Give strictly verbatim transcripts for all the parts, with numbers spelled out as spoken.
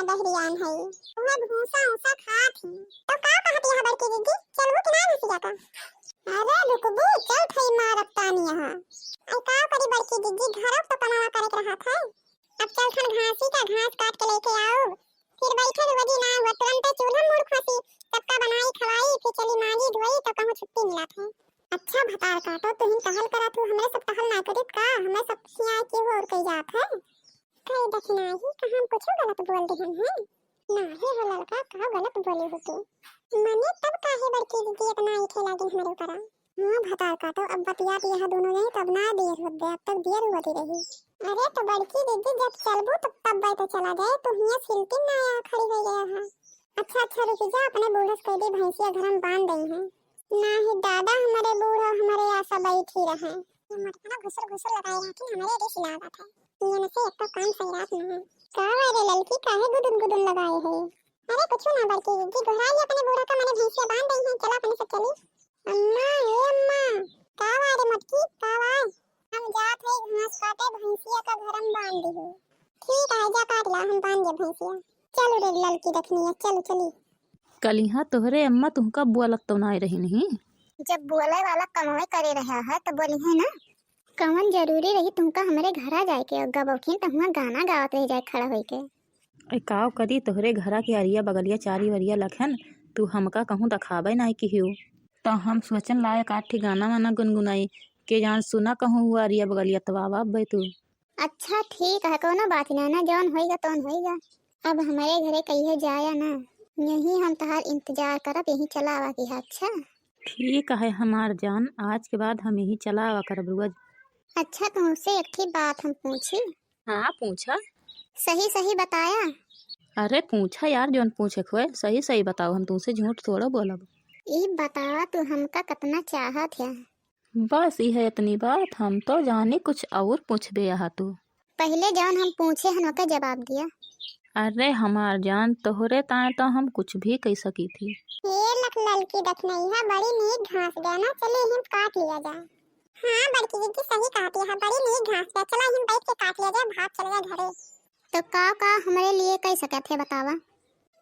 बहरियान है, वह भूसा उसा खात ही। तो का कहत यह बड़की दीदी, चलबू कि ना भैंसिया का? अरे रुकबू, चल थई मारब तानी यहाँ। आई का करी बड़की दीदी, घरों तो कमावा करे के रहत है। अब चल थन घासी का घास काट के लेके आओ, फिर बैठे रोजी ना हुआ, तुरंते चूल्हा मूड़ खोसी, सबका बनाई खवाई, फिर चली मांजी धोई तो कहूँ छुट्टी मिलत है। अच्छा भतार काटो, तुहिन टहल करत हो, हमरे सब टहल ना करित का? हमरे सब खियाए के हो और कई जात है। कई दखिनाही का हम कुछ गलत बोल देहन है? नाही हो ललका, का गलत बोले हो तू? मने तब काहे बड़की दीदी इतना ऐठे लागिन हमरे ऊपरा? हाँ भतार काटो, अब बतियात यह दोनों जनी तब ना देर होत बे, अब तक देर होती रही। अरे तो बड़की दीदी जब चलबू तब तब तो चला जाए, तू हियाँ सिलती ना यहाँ खड़ी हो गया है। अच्छा अच्छा रुकी जा, अपने बूढ़े से कह दी भैंसिया घर में बांध दई है। नाही दादा, हमरे बूढ़ो हमरे आसा बैठी रहे। ये मटकना घुसुर घुसुर लगाए रहती, हमरे रिस लागत है। ये न से एक तो काम सही रात में है। का रे ललकी, काहे गुदुन गुदुन लगाए है? अरे कुछ ना बड़की दीदी, गोहराई अपने बूढ़ा का, मने भैंसिया बांध दई है, चला अपने सब चली। अम्मा, ए अम्मा, का बा रे मोटकी, का बा? हम जात है घास काटे, भैंसिया का घर में बांध दी हो। ठीक है, जा काट ला, हम बांध दे भैंसिया। चलो रे ललकी दखिनिया, चलो चली। कलिहा तोहरे अम्मा तुहका बोलत तो नाय रही नहीं। जब बोले वाला कमाई करे रहा है तो बोली है ना। कवन जरूरी रही तुमका हमरे घरा जाए के, और गबौखिन त हुआं गाना गावत रह जाए खड़ा होई के। ए, काव करी, तोहरे घरा के अरिया बगलिया चारी वरिया लखन, तू हमका कहूँ देखावे नाई किहियो। त हम सोचन लायक आठ ठे गाना वाना गुनगुनाई, के जान सुना कहूँ हुआ अरिया बगलिया तवावा बे तू। अच्छा ठीक है, कोनो बात ना, ना जौन होइगा तौन होइगा। अब हमरे घरे कहियो जाया ना, यही हम तहार इंतजार करब, यही चला आवा की है। अच्छा ठीक है हमार जान, आज के बाद हम यही चला आवा करब रोज। अच्छा तुमसे एक ठे बात हम पूछी? हाँ पूछा। सही सही बताया। अरे पूछा यार, जौन पूछे खोए सही सही बताओ, हम तुमसे झूठ थोड़ा बोलब। ई बतावा तू हमका कितना चाहत है? बस यह इतनी बात, हम तो जानी कुछ और पूछबे यहाँ तू। पहिले जौन हम पूछे हन ओके जवाब दिया। अरे हमार जान, तोहरे ताए तो हम कुछ भी कह सकी थी। ये लख ललकी दखनैया बड़ी नीक घास बे ना, चले हम काट लिया जाए। हाँ बड़की दीदी सही कहती है, बड़ी नीक घास बे, चला हम बैठ के काट लिया जाए, भाग चले जाए घरे। तो का का हमरे लिए कह सकत है बतावा?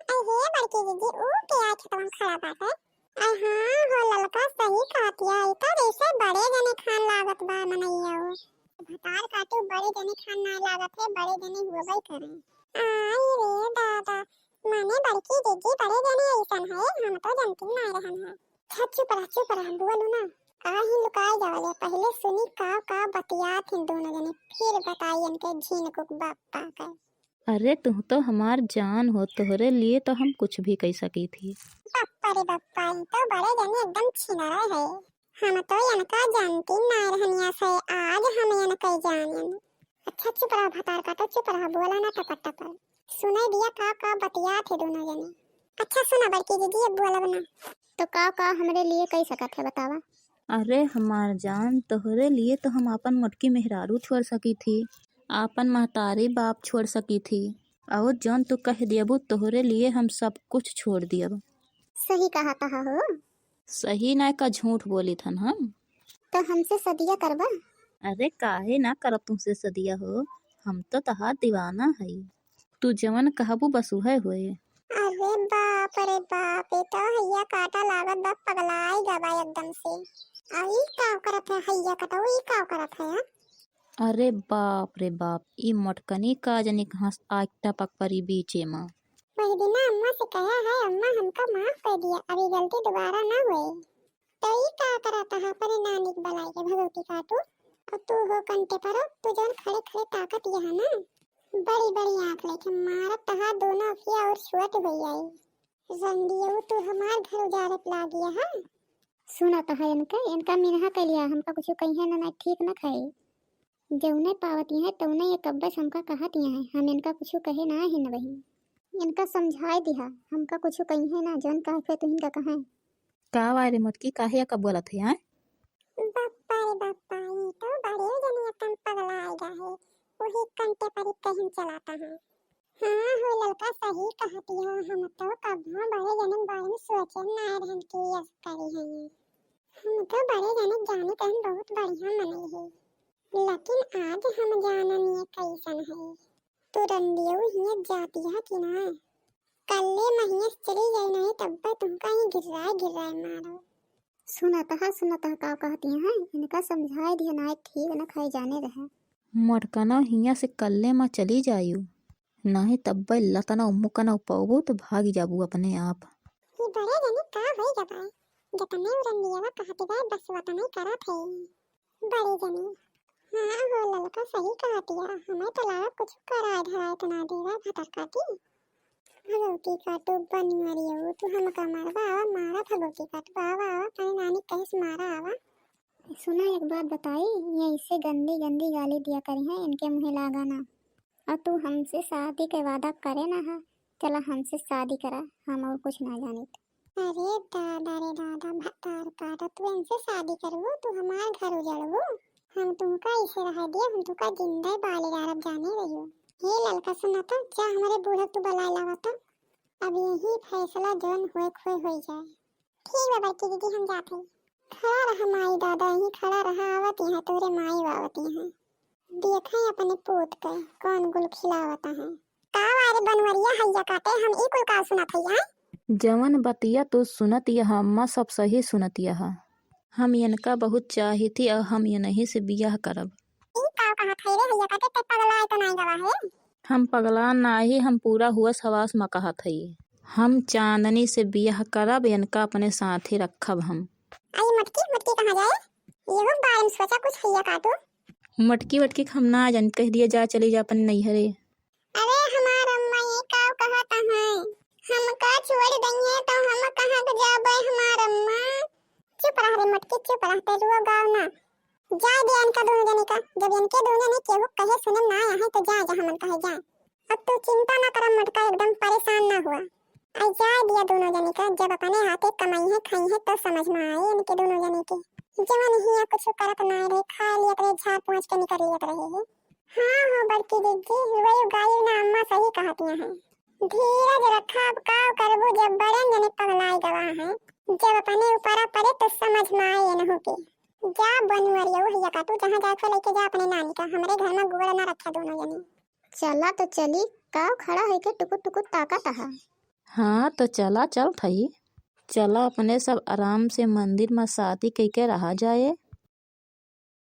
अरे बड़की दीदी, ऊ के आ खेतवा में खड़ा बाटे? अरे हाँ हो ललका, सही कहतिया, ई तो जैसे बड़े जने खान लागत बा मनैया। ओ भतार काटू बड़े जने खान ना लागत है, बड़े जने होबे करे। आई रे दादा, माने बड़की दीदी बड़े जने ऐसन है, हम तो जनती ना रहन है। अच्छा चुप रह, चुप रह, बोलू ना। काहे लुकाए जावले, पहले सुनी का का बतियात हैं दोनों जने, फिर बताई इनके झीनकुक बप्पा के। अरे तू तो हमार जान हो, तोहरे लिए तो हम कुछ भी कह सकी थी। बप्पा रे बप्पा, ई तो बड़े जने एकदम छिनरा है। हम तो इनका जानती ना रहनिया से, आज हम इनके जानेन। अच्छा चुप रहा भतार काटो, चुप रहा, बोला ना टपर टपर। सुनाई दिया का का बतियात है दोनों जने। अच्छा सुना बड़की दीदी, अब बोलब ना। तो का का हमरे लिए कह सकत है बतावा? अरे हमार जान, तोहरे लिए तो हम आपन मोटकी मेहरारू छोड़ सकी थी, आपन महतारी बाप छोड़ सकी थी, और जौन तू कह दियबू तोहरे लिए हम सब कुछ छोड़ दियब। सही कहा तहा हो। सही ना का झूठ बोली थन हम। तो हमसे सदिया करबा? अरे काहे ना करब तुमसे सदिया हो, हम तो तहार दीवाना हई। तू जवन कहबू बस उहे होए। अरे बाप रे बाप, ई तो हैया काटा लागत बा, पगलाई गवा एकदम से। आ ई का करत है हैया कटऊ, ई का करत है, हाँ? अरे बाप रे बाप, ई मोटकनी का जनी कहाँ से आके टपक परी बीचे मा। वही दिन अम्मा से कहा है, अम्मा हमका माफ कर दिया, अब ई गलती दोबारा ना होए। तो ई का करत है अपने नानी के बलाई के भगवती काटू? और तू हो कंटे परो, तू जौन खड़े खड़े ताकत यह ना, बड़ी बड़ी आँख लेके मारत तहार दोनों अखिया और छुअत हुई आई। रंडियऊ तू हमार घर उजाड़त लागिया है। सुनत है इनके, इनका मिनहा कलिया, हमका कुछ कहिए ना, ना ठीक न खाए। जौने पावत है तौने ये कब्बस हमका कहत है, हम इनका कुछ कहे ना है न बहिन। इनका समझाए दिहा, हमका कुछ कहिए ना, जौन कहे तुहिन का कहें। का वाय रे मोटकी, काहे का बोलत है, आय? बप्पा रे बप्पा, ई तो बड़े जने एकदम पगलाए गा है, वही कंटे परी कहीं चलाता है। हाँ हो ललका, सही कहती हो, हम तो कभो बड़े जने के बारे में सोचे ना रहन कि यस करी है ये। हम तो बड़े जने जाने कहन बहुत बढ़िया मनई है, लेकिन आज हम जानन ये कैसन है। तू रंडियऊ हियाँ जाती है कि ना? कल्ले महिया से चली जाई नहीं, तब्बे तुमका ही गिर्राए गिर्राए मारो। सुनत हा, सुनत हा, का कहती हैं? इनका समझाए दिया, नाई ठीक न खाए जाने रहे। मटकना हियाँ से कल्ले मा चली जायू, नाहीं तब्बे लतना मुकना पौबू तो भागी जाबू अपने आप। ई बड़े जनी का होई गबाए, जतने उरंडियावा कहती बाए बस वतने करत है। बड़े जनी, हाँ हो ललका सही कहतिया, हमें तो लावा कुछ कराए धराए तो ना देवा भतर काटी। भगवती काटू बनियरियो, तू हमका मारबा, आवा मारा भगवती काटू, आवा, आवा, अपने नानी कहिस मारा, आवा। सुना एक बात बताई, ये ऐसे गंदी गंदी गाली दिया करी हैं, इनके मुँहे लागा ना। और तू हमसे शादी के वादा करे ना है, चला हमसे शादी करा, हम और कुछ ना जानित। अरे दादा रे दादा, भतार काटा, तू इनसे शादी करबू, तू हमार घर उजड़बू। हम तुमका इसे रह दिया, हम तुमका जिंदा बाले डारब जाने रहियो। हे ललका सुना तो, जा हमारे बूढ़ा तू बलाए लावा तो। अब यही फैसला जौन होए खोए होई जाए। ठीक बा बड़की दीदी, हम जात हई। खड़ा रहा माई दादा, यहीं खड़ा रहा, आवत यहाँ तोरे माई आवत यहाँ। देखा अपने पूत के कौन गुल खिलावत है। का वारे बनवरिया हैया काटे, हम ई कुल का सुनत हई, आय? जवन बतिया तू सुनत यह अम्मा, सब सही सुनत यह। हम इनका बहुत चाहित ही और हम इनही से बियाह करब। ई का कहत है रे हैया काटे, ते पगलाए तो नाई गवा है? हम पगला नाही, हम पूरा हुआस हवास मा कहत हई। हम चांदनी से बियाह करब, इनका अपने साथे रखब हम। आई मटकी, मटकी कहाँ जाए? यहू बारे में सोचा कुछ हैया काटू। मटकी वटकी के हम ना जानित, कह दिया जा, चली जा अपन नैहरे। अरे हमार अम्मा, ये का कहत हैं? हमका छोड़ दइहे तो हम कहाँ के जाबे हमार अम्मा? चुप रह रे मटकी, चुप रह, ते रुआ गाव ना। जाए दे इनका दोनों जने का, जब इनके दोनों जने केहू कहे सुने ना आहे तो जा, जा हमन कहे जा। अब तू चिंता ना कर मटका, एकदम परेशान ना हुआ। आई जाए दिया दोनों जने का, जब अपने हाथे कमाई है खाई है तो समझ में आए इनके दोनों जने के। जवन हिया कुछ करत ना रहे, खा लियत रहे, झाड़ पोंछ के निकल लियत रहे है। हाँ हो बड़की दीदी, रुआई गाई ना, अम्मा सही कहतिया हैं। धीरज रखा, अब का करबू जब बड़े जने पगलाई गवा हैं। जब अपने ऊपरा पड़े तो समझ में आए इनहू के। जा बनवरिया हैया काटू, जहाँ जाए को लेके जा अपने नानी का, हमरे घर में गोड़ ना रखा दोनों जने। चला तो चली, का खड़ा है के टुकुर टुकुर ताकत है? हाँ तो चला, चल थई। चला अपने सब आराम से मंदिर में शादी कइके रहा जाए।